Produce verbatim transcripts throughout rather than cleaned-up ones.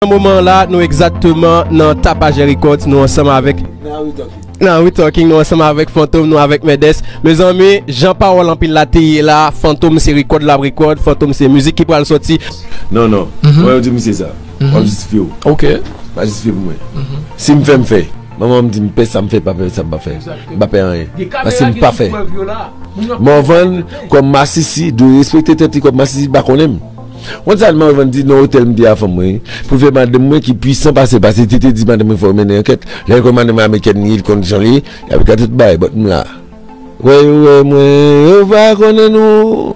Nan moman la, nou egzakteman nan Tapajè Records, nou ansanm avèk Now We Talking, nou ansanm avèk Fantom, nou avèk Mendes. Mezanmi, jan pawòl anpil la te ye la, Fantom se rekòd l ap rekòd, Fantom se mizik ki pral sòti. Non, non. Mwen, yo di misye sa. W ap jistifye w. Ok. Pa jistifye pou mwen. Si m fè, m fè. Manman m di m pè sa m fè, pa pè sa m pa fè. M pa pè anyen. Paske m pa fè. Morvan, kòm masisi, dwe respekte tèt li kòm masisi, li pa konnen m. Yon sa Morvan di nan otèl m te a fanm mwen, pou fè madanm mwen ki pwisan pase, paske li te di madanm mwen fò mennen ankèt. Lè l konn madanm amerikèn li, li konn jan li ye, li ap gade tout bagay, but m la. Wè yo wè mwen, yo pa konnen nou.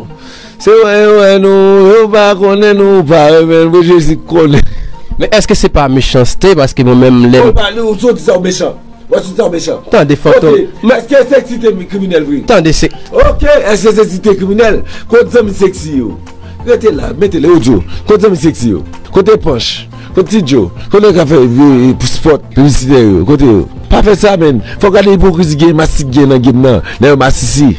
Se wè yo wè nou, yo pa konnen nou, pa renmen nou, Jezi konnen. Men èske se pa mechanste, paske mwen menm lè m. Ou pale, ou soti sa ou mechan. Ou soti sa ou mechan. Tande, Fantom. Ok, èske Sexy te kriminèl vre? Tande, se. Ok, èske Sexy te kriminèl? Kot zanmi Sexy yo? Rete la, mete le odyo. Kot zanmi Sexy yo? Kote Panch? Kote Ti Djo? Kote ka fè, e, e, spot piblisitè yo? Kote yo? Pa fè sa, menn. Fò gade ipokrizi gen, masisi gen nan game nan. Nèg yo masisi.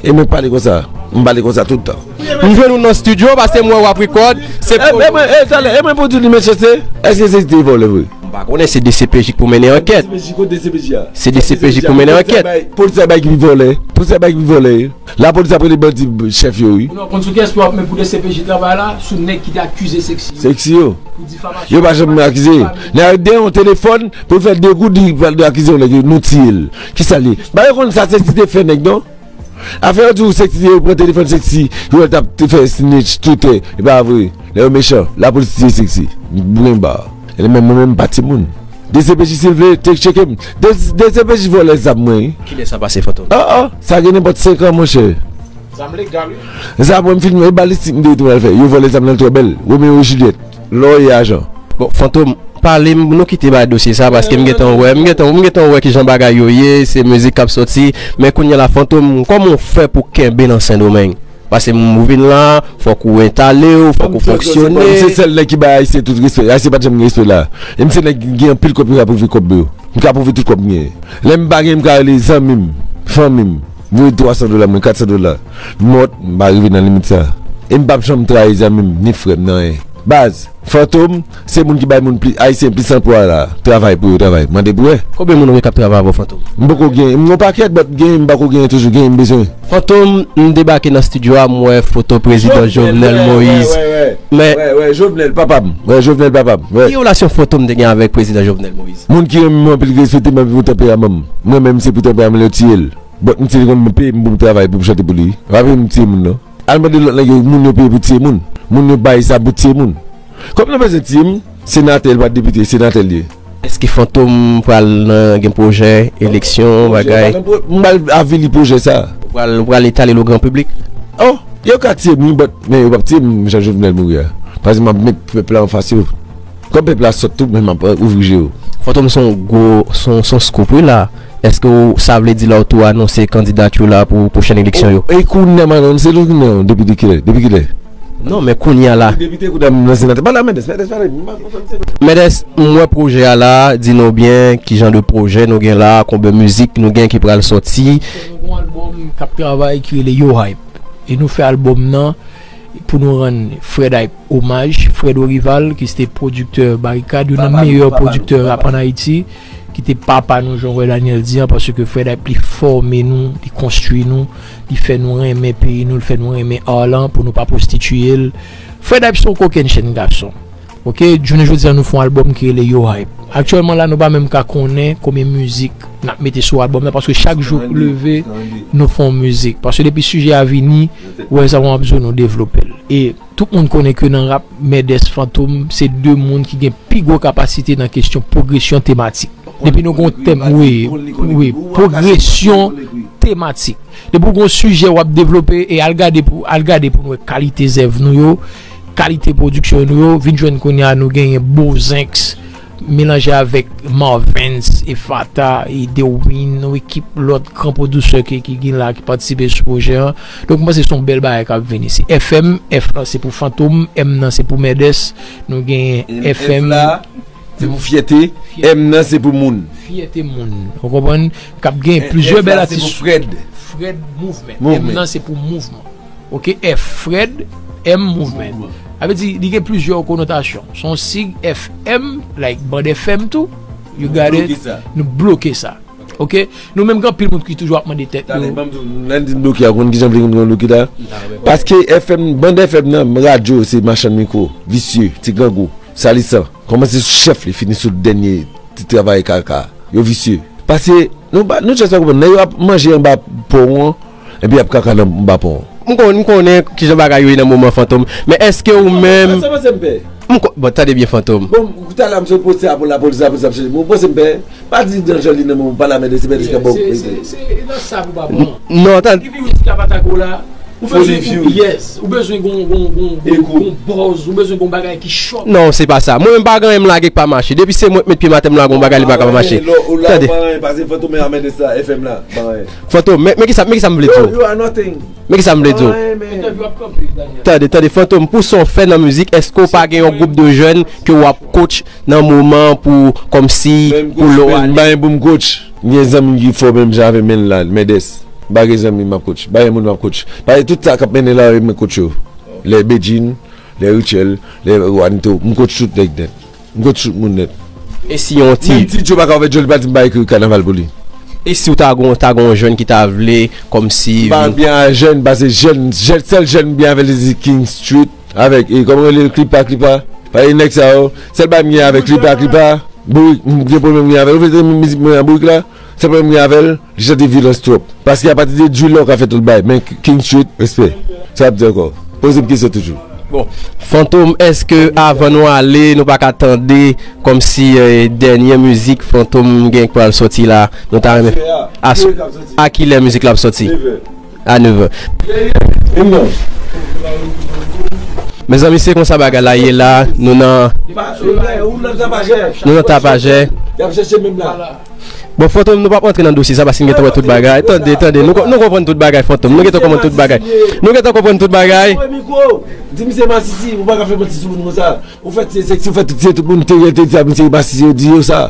E mwen pale konsa. M pale konsa tout tan. M jwenn ou nan studio, paske m wè w ap record. Se e, pou e, mwen, e, talè, e mwen pou di li mechanste. Èske se te vòlè vre? M pa konnen, se D C P J k pou mennen ankèt. D C P J, kot D C P J a? Se D C P J k pou mennen ankèt. Polis la bay ki pi vòlè. Polis la bay ki pi vòlè. Lapolis ap rele bandi chèf yo, wi. Non, konn sou kiyès pou ap men pou D C P J travay la, sou nèg ki te akize Sexy yo. Sexy yo. Pou difamasyon. Yo pa janm akize. Nèg dèyè yon telefòn, pou fè de goud, li pral de akize yon nèg, nou tiye l. Kisa l ye? Ba yo konn sa Sexy te fè nèg, non? Afè yo di w Sexy, yo pran telefòn Sexy, yo wè l t ap te fè snitch, toutè. E pa vre. Nèg yo mechan. Lapolis tiye Sexy. Bouren ba. E menm mwen menm, m pa timoun. D C P J silvouplè, te tcheke m. D C P J vòlè zam mwen, wi. Kilè sa pase, Fantom? Ah, ah, sa gen nenpòt senk an, monchè. Zam legal, wi. Zam mwen, m fin, e balistik m te tou al fè. Yo vòlè zam nan twò bèl. Romeo e Juliet. Lò e ajan. Bon, Fantom, pale m, nou kite bay dosye sa, paske m gentan wè, m gentan, m gentan wè kijan bagay yo ye, se mizik k ap sòti. Men kounye a la, Fantom, kòman w fè pou kenbe nan Sendomeng? Paske m, ou vin la, fòk ou entale w, fòk ou fonksyone. Se sèl nèg ki bay Ayisyen tout respè. Ayisyen pa t janm gen respè la. E m se nèg ki gen anpil kòb, m ka pwouve kòb yo. M ka pwouve tout kòb m genyen. Lè m pa gen, m ka rele zanmi m, fanmi m. Voye twa san dola mwen, kat san dola. Mòt, m pa rive nan limit sa. E m p ap janm trayi zanmi m, ni frè m, nan anyen. Baz, Fantom, se moun ki bay moun pli, Ayisyen plis anplwa la. Travay pou yo travay. Mande pou wè. Konbyen moun ou gen k ap travay avè w, Fantom? M poko gen, m gon pakèt, but gen, m pako gen toujou, gen m bezwen. Fantom, m debake nan studio a, m wè foto prezidan Jovenel Moïse. Men wè, wè, Jovenel, papa m. Wè, Jovenel, papa m. Wè. Ki relasyon Fantom te gen avèk prezidan Jovenel Moïse? Moun ki renmen mwen anpil, ki respekte m anpil pou tanperaman m. Mwen menm, se pou tanperaman l yo tiye l. But m se li konn peye m pou m travay, pou m chante pou li. Pa peye m tiye moun, non. Al mande lòt nèg yo, moun yo peye pou tiye moun. Moun yo bay sa pou tiye moun. Kòm nou bezwen tiye m, senatè l pa depite, senatè l ye. Èske Fantom pral nan, gen pwojè, eleksyon, bagay? M pral avili pwojè sa. Ou pral, ou pral etale l o gran piblik? Oh, yo ka tiye m, wi, but, men yo p ap tiye m jan Jovenel mouri a. Paske m ap met pèp la anfas yo. Kòm pèp la sòt tou, men m ap ouvri je yo. Fantom, se yon gwo, se yon, se yon scoop, wi, la. Èske w, sa vle di la w tou anonse kandidati w la pou pwochèn eleksyon yo? E kounye a m anonse l, kounye a, depi de kilè? Depi kilè? Non, men kounye a la. Depite, kounye a m nan senatè. Pale a Mendes, Mendes, pale. Mendes, m wè pwojè a la, di nou byen, ki jan de pwojè nou gen la, konbyen mizik nou gen ki pral sòti? Nou gen yon albòm k ap travay ki rele Yo Hype. E nou fè albòm nan pou nou rann Fred Hype omaj. Fred Orival, ki se te pwodiktè Barikad, youn nan meyè pwodiktè rap ann Ayiti, ki te papa nou, jan Roy Daniel di an, paske Fred Hype, li fòme nou, li konstwi nou, li fè nou renmen peyi nou, li fè nou renmen art lan, pou nou pa pwostitiye l. Fred Hype se yon kokennchenn gason. Ok, jounen jodi a, nou fè yon albòm ki rele Yo Hype. Aktyèlman la, nou pa menm ka konnen konbyen mizik n ap mete sou albòm nan, paske chak jou k leve, nou fè yon mizik. Paske depi sijè a vini, ou wè sa, w ap di w, nou devlope l. E tout moun konnen ke nan rap, Mendes, Fantom, se de moun ki gen pi gwo kapasite nan kesyon pwogresyon tematik. Depi nou gon tèm, wi, wi, pwogresyon tematik. Depi w gon sijè w ap devlope, e al gade pou, al gade pou nou wè kalite zèv nou yo, kalite pwodiksyon nou yo, vin jwenn kounye a nou genyen Bozenx, melanje avèk Marvens, Efata, e Dewin, yon ekip lòt gran pwodiktè ki, ki gen la, ki patisipe sou pwojè an. Donk, m panse se yon bèl bagay k ap vini. Se F M, F lan se pou Fantom, M nan se pou Mendes, nou genyen F M. F la, se pou fyète, M nan se pou moun. Fyète moun. Ou konprann? K ap gen plizyè bèl atis. Fred. Fred Movement. M nan se pou mouvman. Ok, F, Fred, M, Movement. Sa vle di, li gen plizyè konotasyon. Se yon sig F M, like Band F M tou. You got it? Nou bloke sa. Nou bloke sa. Ok? Nou menm gen anpil moun ki toujou ap mande tèt yo. Talè, ban m di w, lè n di n bloke a, ou konn kijan m vle n bloke la? Paske F M, Band F M nan, radyo, se machann mikwo, visye, ti grangou, salisan. Kòmanse sou chèf li, fini sou dènye ti travay kaka. Yo visye. Paske, nou pa, nou just pa konprann. Nèg yo ap manje anba pon an, epi y ap kaka nan, anba pon an. M konn, m konnen kijan bagay yo ye nan moman Fantom, men èske ou menm... Sa panse m pè? M ko-, bon, tande byen Fantom. Bon, talè m sot poste a pou lapolis, lapolis ap chèche m. Ou panse m pè? Pa di Danjoli nan moman, pa la mède, se mède se ka bon. Se, se, se nan sa pou pa pran. Non, tande. Epi ou di ka pa tako la. Ou bezwen gon, yes, ou bezwen gon, gon, gon, gon, gon buzz, ou bezwen gon bagay ki chòk. Non, se pa sa. Mwen menm pa gen anyen m lage k pa mache. Depi se mwen k met pye m atè m lage yon bagay, li pa ka pa mache. Tande. Fantom, men, men kisa, men kisa m vle di w? Men kisa m vle di w? Tande, tande, Fantom, pou sa w fè nan mizik, èske w pa gen yon gwoup de jèn ke w ap coach nan moman pou, kòmsi, pou lè w ale? M pa gen pou m coach. M gen zanmi ki fò menm jan avè m, men la, Mendes. M pa gen zanmi m ap coach. M pa gen moun m ap coach. Paske tout sa k ap mennen la, mwen coach yo. Lè Bedjine, lè Rutshelle, lè Juanito, m coach tout nèg nèt. M coach tout moun nèt. E si yon ti... Menm Ti Djo pa ka fè djòl, li pa di m pa ekri kanaval pou li. E si w ta gon, ta gon jèn ki ta vle, kòmsi... M pa byen a jèn, paske jèn, jèn, sèl jèn m byen avè l, se King Street. Avèk, e, kòman yo rele l, Klipa, Klipa. Paske nèg sa yo, sèl bagay m gen avèk Klipa, Klipa, Bourik, m gen pwoblèm m gen avè l. Ou vle tande mizik mwen an Bourik la? Sèl pwoblèm m gen avè l, li chante vyolans twòp. Paske apati de Djoulo ka fè tout bagay. Men King Street, respè. Sa ap di ankò. Poze m kesyon toujou. Bon, Fantom, èske avan nou ale, nou pa ka tande kòmsi, eh, dènye mizik Fantom gen k pral sòti la? Nou ta renmen... A, a kilè mizik la ap sòti? A nèf è. Mezanmi, se konsa bagay la ye la. Nou nan, nou nan Tapajè. Bon, Fantom, nou p ap antre nan dosye sa paske n gentan wè tout bagay. Tande, tande, nou, nou konprann tout bagay, Fantom. Nou gentan konprann tout bagay. Nou gentan konprann tout bagay. Di misye masisi, ou pa ka fè manti sou moun konsa. Ou fè ti seksi, ou fè tout, tout moun te rete di a misye masisi, yo di yo sa.